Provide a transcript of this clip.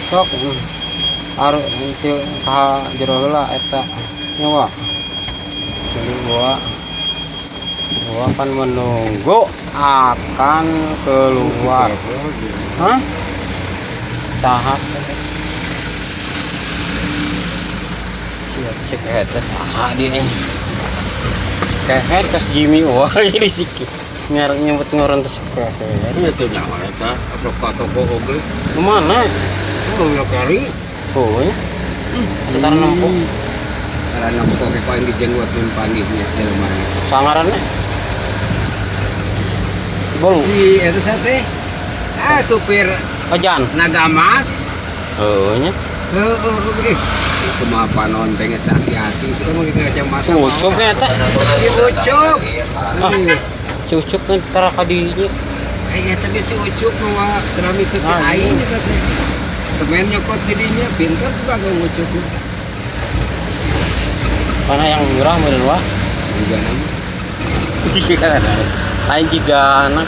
Sok aru itu ka jero heula eta nyawa. Beli gua. Gua akan menunggu akan keluar. Hah? Saha? Si si kehet teh saha dia eh. Si kehet kas Jimmy, wah ini si ngar nyebut ngaran teh si kehet. Iya teh nyawa eta sok ka toko oge. Mana? Oh, ya kari. Oh, ya. Sekitar nempuh. Karena nempuh ke paling dijenggot mun panggihnya jelema. Sangarannya. Si Bolu. Si eta sate. Ah, supir Ojan. Nagamas. Oh, nya. Heeh, eh. Kumaha panon teh geus hati-hati sih mah gitu kacamata. Si Ucup nya eta. Si Ucup. Ah, si Ucup nya tara ka dinya. Eh, eta si Ucup mawa keramik teh Ah, aing iya. eta teh. Semen nyokot jadinya pintar sebagai Ucup. Mana yang murah meureun wah? Juga nama. Jika lain jika anak.